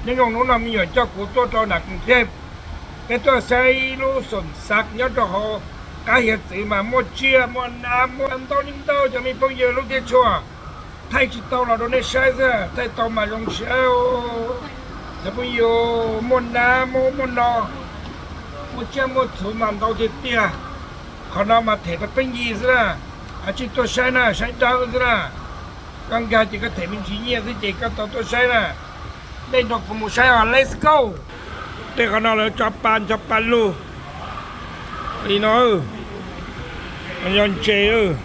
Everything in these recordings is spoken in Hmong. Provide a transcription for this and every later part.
Nyob zoo hnub no me nyuam coj kuv tuaj rau nram Koos Theej, peb tuaj saib ib lub xoom xav nyob rau hauv qab hiav txwv mas muaj tsiaj muaj nab muaj ntau li ntau cov me phooj ywg lub thiab tshua. Thaij tsis tau los rau nej saib xwb, thaij tau mas zoo siab. Cov phooj ywg, muaj nab muaj muaj no, muaj tsiaj muaj txhu mas ntau tiag tiag. Qhov no mas them rau peb nce xwb na, a tsij tuaj saib na, saib dawb xwb na. Koj nkag ces koj them me ntsis nyiaj xwb ces koj tau tuaj saib na. Dej nrog kuv mus saib os, let's go. Tej qhov no lawv tso pa ncho pa lug li no. Yog ntses,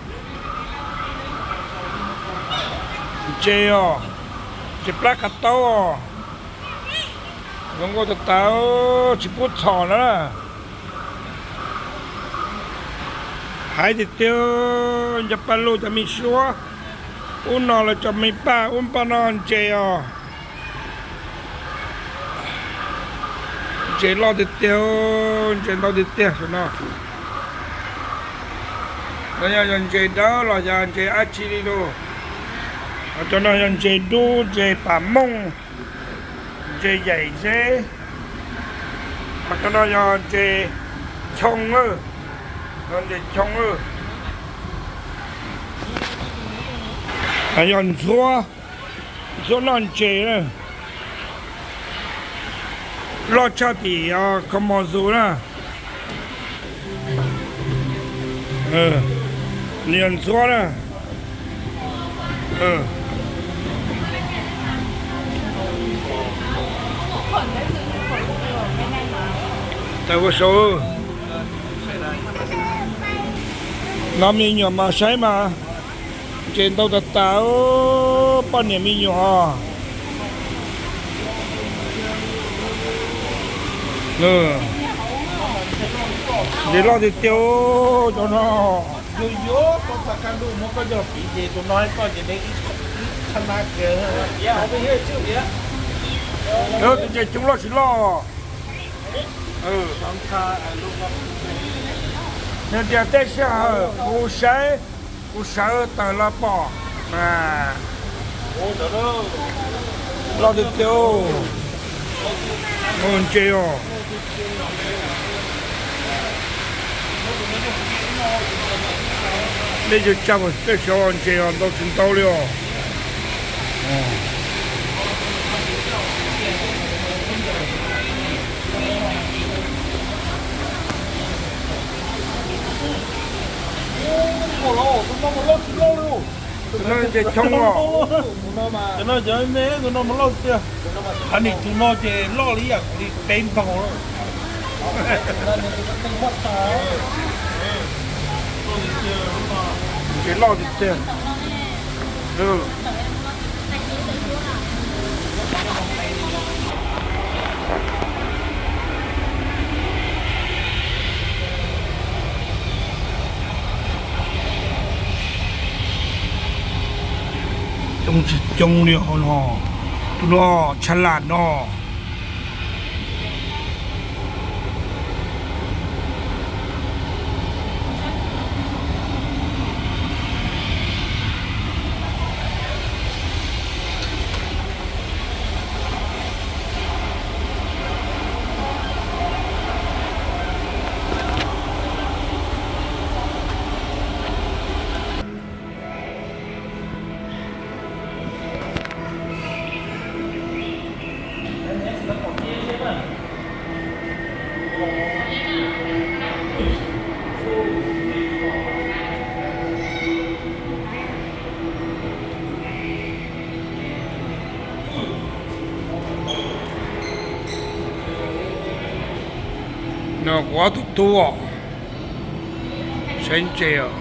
ntses os, ntses plab qab taub os. Zoo nkauj tas tas, tsis pub txhom na. Hais tiag tiag, nco paj lug cov me suab. Ub no lawv cov me paj, ub paj no ntses os. Ntses loj tiag tiag, ntses ntau tiag tiag no. No yog ntses dawb los yog ntses dab tsi li lauj. Cov no yog ntses dub, ntses pam mooj, ntses yaim zeb. Ho cov no yog ntses choo, ntses choo. Yog ntxhuab, ntxhuab noj ntses, loj tshaj tim Kho Mos Xus na. Nws yog ntxhuab na. Tawm ua saud. No me nyuam mas saib mas, ntses ntau tas tas, poj niam me nyuam. Ntses loj tiag tiag cov no. Yuav yuav koj txaj kaj ntuj muab koj coj piv ces tus no hais koj ces nws ib txhab nab kiag. Tus ntses choo loj tsis loj. Nws tias tej sij hawm kuv saib, kuv sawv tawm los pom. Loj tiag tiag, ntses os. Nej yuav tsa tej saud ntses os, ntau tsis ntau li os. Tus no ntses choo os. Tus no cov me, tus no mus loj tiag. Qhov nim tus no ces loj li yam kuv li peb npaug lawm. Ntses loj tiag tiag. Coob tsis coob li no, tus no tsha lam no. No kuv ob tug tub os, saib ntses os.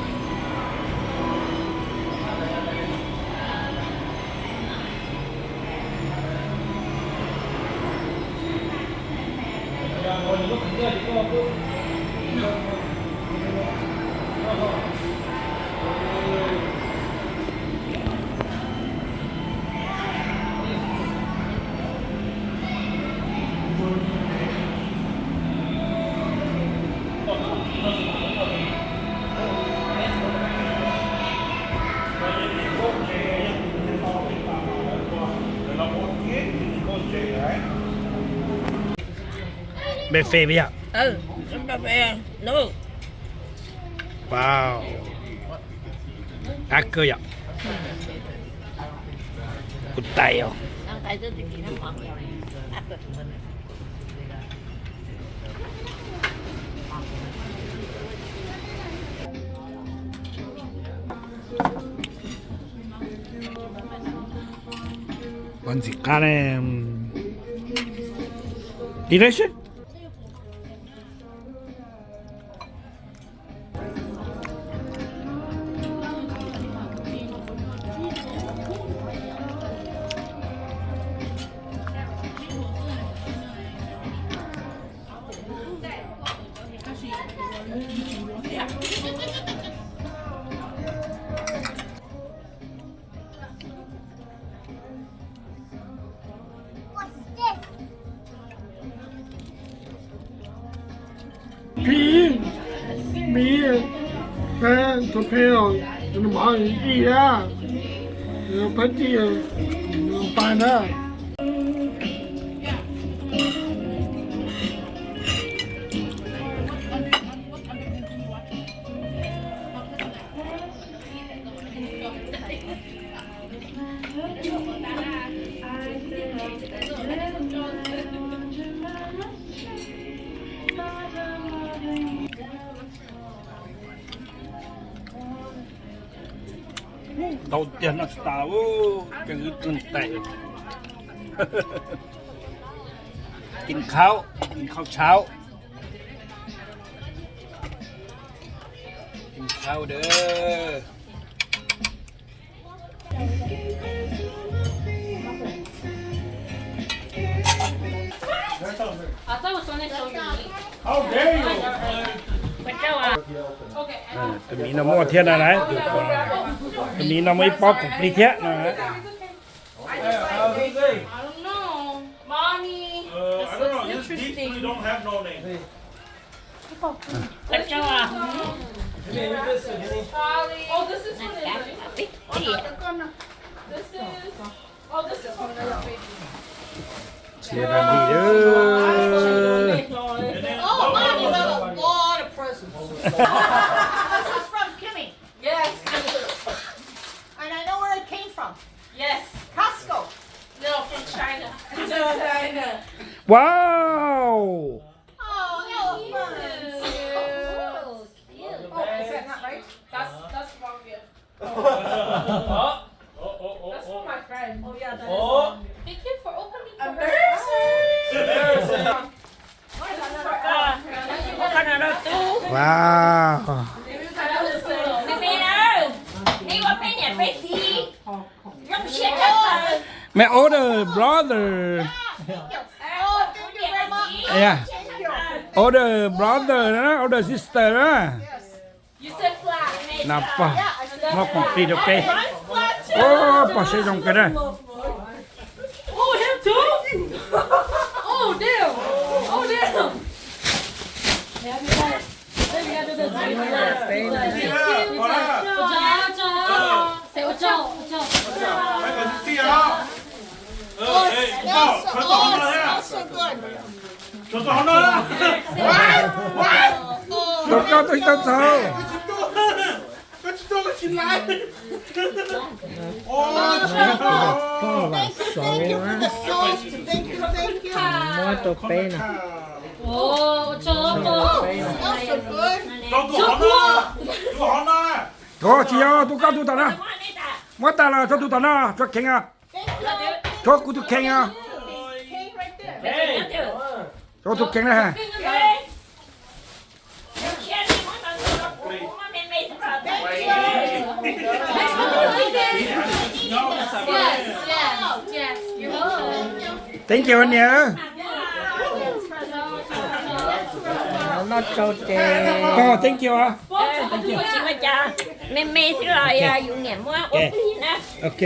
Buffet yom. Wow. Qab kawg yom. Kuv tais os. Ua ntxim qab ne. Delicious. Phi, mi, peb tus phe os, tus mov ib na, peb ti pais na. Ntau tiag no tsis tas, ces wb tus tais. Kin khau, kin khau tshau. Kin khau dawb. Tus miv no muaj thiab na, tus miv no muaj ib pob khoom plig thiab no. Txiv Dandi. Oh, Mommy have a lot of presents. This is from Kimmy. Yes. And I know where it came from. Yes. Costco. No, from China. China. Wow. Oh, elephants. Oh, is that not right? That's, that's wrong view. That's for my friend. Oh, yeah, that is. Thank you for opening for her. Wow. My older brother. Yeah. Older brother, older sister. Na pog, muab khoom plig rau peb. Pog siab zoo kawg na. Tus koj twb tsis tau txaus. Pog vam xauv na. Muab rau peb na. Thov tsis yog, tus koj tus tom no. Muab tas los tso tus tom no, tso kheev os. Tso kuv tus kheev os. Tso tus kheev na. Thank you niam. Noj tsau ces. Thank you. Me me xwb los yus niam muab ua plig na. Ok.